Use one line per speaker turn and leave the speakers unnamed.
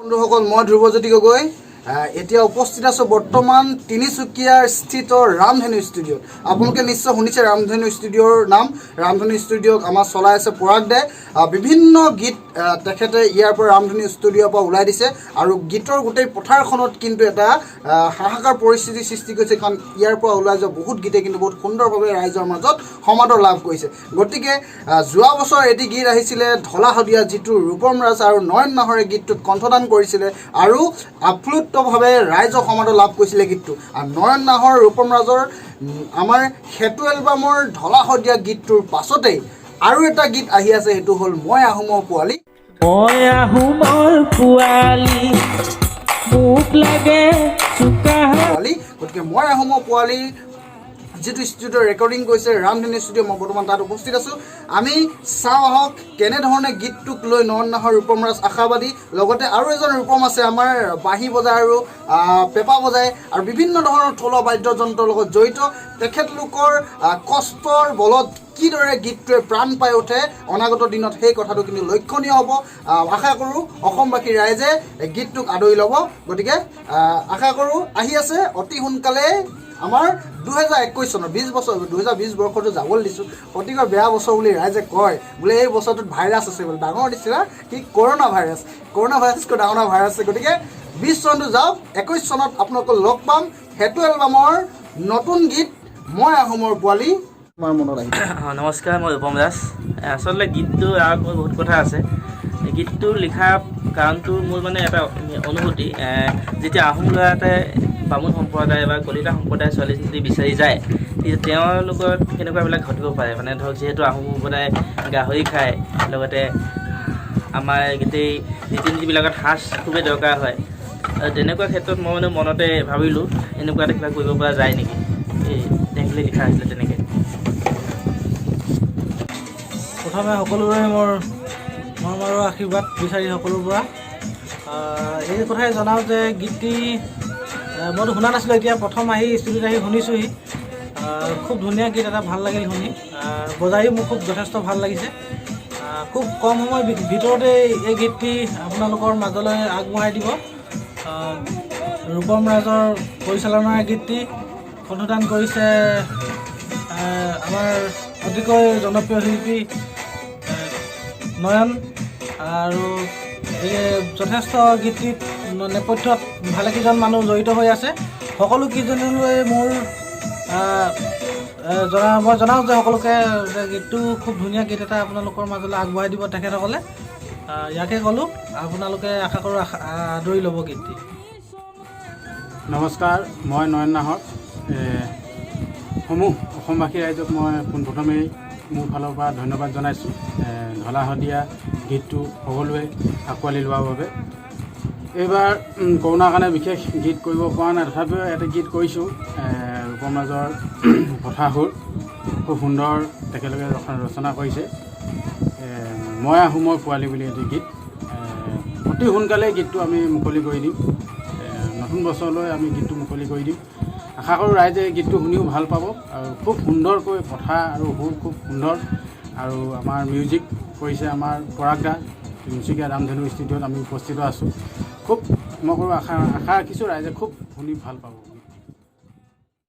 বন্ধুসকল, মই ধ্ৰুৱজ্যোতি গগৈ এতিয়া উপস্থিত আছোঁ বৰ্তমান তিনিচুকীয়াৰ স্থিত ৰামধেনু ষ্টুডিঅ'ত। আপোনালোকে নিশ্চয় শুনিছে ৰামধেনু ষ্টুডিঅ'ৰ নাম। ৰামধেনু ষ্টুডিঅ'ক আমাৰ চলাই আছে পৰাগ দে। বিভিন্ন গীত তেখেতে ইয়াৰ পৰা, ৰামধেনু ষ্টুডিঅ'ৰ পৰা ওলাই দিছে আৰু গীতৰ গোটেই পথাৰখনত কিন্তু এটা হাহাকাৰ পৰিস্থিতিৰ সৃষ্টি কৰিছে, কাৰণ ইয়াৰ পৰা ওলাই যোৱা বহুত গীতে কিন্তু বহুত সুন্দৰভাৱে ৰাইজৰ মাজত সমাদৰ লাভ কৰিছে। গতিকে যোৱা বছৰ এটি গীত আহিছিলে ঢলা শদিয়া, যিটো ৰূপম ৰাজ আৰু নয়ন নাহৰে গীতটোত কণ্ঠদান কৰিছিলে আৰু আপ্লুতভাৱে ৰাইজৰ সমাদৰ লাভ কৰিছিলে গীতটো। আৰু নয়ন নাহৰ, ৰূপম ৰাজৰ আমাৰ সেতু এলবামৰ ঢলা শদিয়া গীতটোৰ পাছতেই আৰু এটা গীত আহি আছে, সেইটো হ'ল মই আহোমৰ পোৱালি।
মই আহোমৰ পোৱালি, মোক লাগে চোকা।
পোৱালি। গতিকে মই আহোমৰ পোৱালি যিটো ষ্টুডিঅ' ৰেকৰ্ডিং কৰিছে, ৰামধেনু ষ্টুডিঅ', মই বৰ্তমান তাত উপস্থিত আছোঁ। আমি চাওঁ আহক কেনেধৰণে গীতটোক লৈ নয়ন নাহৰ, ৰূপম ৰাজ আশাবাদী। লগতে আৰু এজন ৰূপম আছে আমাৰ, বাঁহী বজায় আৰু পেঁপা বজায় আৰু বিভিন্ন ধৰণৰ থলুৱা বাদ্যযন্ত্ৰৰ লগত জড়িত। তেখেতলোকৰ কষ্টৰ বলত কিদৰে গীতটোৱে প্ৰাণ পাই উঠে অনাগত দিনত, সেই কথাটো কিন্তু লক্ষণীয় হ'ব। আশা কৰোঁ অসমবাসী ৰাইজে এই গীতটোক আদৰি ল'ব। গতিকে আশা কৰোঁ আহি আছে অতি সোনকালে আমাৰ 2021 চনৰ 20 বছৰ, 2020 বৰ্ষটো যাবলৈ দিছোঁ। অতিকৈ বেয়া বছৰ বুলি ৰাইজে কয়, বোলে এই বছৰটোত ভাইৰাছ আছে বোলে ডাঙৰ নিচিনা, কি কৰোণা ভাইৰাছ, কৰোণা ভাইৰাছকৈ ডাঙৰ ডাঙৰ ভাইৰাছ আছে। গতিকে 20 চনটো যাওক, 21 চনত আপোনালোকক লগ পাম সেইটো এলবামৰ নতুন গীত মই আহোমৰ পোৱালি। আমাৰ মনত আহিব।
অঁ, নমস্কাৰ, মই ৰূপম দাস। আচলতে গীতটোৰ আঁৰত মোৰ বহুত কথা আছে। গীতটো লিখা কাৰণটো মোৰ মানে এটা অনুভূতি। যেতিয়া আহোম ল'ৰা এটাই বামুণ সম্প্ৰদায় বা কলিতা সম্প্ৰদায়ৰ ছোৱালী যদি বিচাৰি যায়, তেতিয়া তেওঁলোকৰ কেনেকুৱাবিলাক ঘটিব পাৰে। মানে ধৰক, যিহেতু আহোম সম্প্ৰদায়ে গাহৰি খায়, লগতে আমাৰ গোটেই ৰীতি নীতিবিলাকত সাজ খুবেই দৰকাৰ হয় আৰু তেনেকুৱা ক্ষেত্ৰত মই মানে মনতে ভাবিলোঁ, এনেকুৱা এটা কিবা কৰিব পৰা যায় নেকি। এই তেনেকৈ লিখা হৈছিলে তেনেকৈ।
প্ৰথমে সকলোৰে মোৰ মৰম আৰু আশীৰ্বাদ বিচাৰি সকলোৰ পৰা এই কথাই জনাওঁ যে গীতটি মইতো শুনা নাছিলোঁ, এতিয়া প্ৰথম আহি ষ্টুডিঅ'ত আহি শুনিছোঁহি। খুব ধুনীয়া গীত এটা, ভাল লাগিল শুনি। বজায়ো মোক খুব যথেষ্ট ভাল লাগিছে। খুব কম সময়ৰ ভিতৰতে এই গীতটি আপোনালোকৰ মাজলৈ আগবঢ়াই দিব। ৰূপম ৰাজৰ পৰিচালনাৰ গীতটি কণ্ঠদান কৰিছে আমাৰ অতিকৈ জনপ্ৰিয় শিল্পী নয়ন আৰু এই যথেষ্ট গীতটিত নেপথ্যত ভালেকেইজন মানুহ জড়িত হৈ আছে। সকলো কেইজনলৈ মোৰ আহ, আহ, জনা মই জনাওঁ যে সকলোকে যে গীতটো খুব ধুনীয়া গীত এটা আপোনালোকৰ মাজলৈ আগবঢ়াই দিব তেখেতসকলে। ইয়াকে ক'লোঁ, আপোনালোকে আশা কৰোঁ আদৰি ল'ব গীতটি।
নমস্কাৰ, মই নয়ন নাহৰ। সমূহ অসমবাসী ৰাইজক মই পোনপ্ৰথমেই মোৰ ফালৰ পৰা ধন্যবাদ জনাইছোঁ ঢলা শদিয়া গীতটো সকলোৱে আঁকোৱালি লোৱাৰ বাবে। এইবাৰ কৰোণাৰ কাৰণে বিশেষ গীত কৰিব পৰা নাই, তথাপিও এটা গীত কৰিছোঁ। ৰূপম ৰাজৰ কথা সুৰ খুব সুন্দৰ, তেখেতলোকে ৰচনা কৰিছে। মই আহোমৰ পোৱালি বুলি এটি গীত। অতি সোনকালেই গীতটো আমি মুকলি কৰি দিম। নতুন বছৰলৈ আমি গীতটো মুকলি কৰি দিম। আশা কৰোঁ ৰাইজে এই গীতটো শুনিও ভাল পাব আৰু খুব সুন্দৰকৈ কথা আৰু সুৰ খুব সুন্দৰ আৰু আমাৰ মিউজিক কৰিছে আমাৰ পৰাগ দা। তিনিচুকীয়া ৰামধেনু ষ্টুডিঅ'ত আমি উপস্থিত আছোঁ। খুব মই কৰোঁ আশা আশা ৰাখিছোঁ ৰাইজে খুব শুনি ভাল পাব।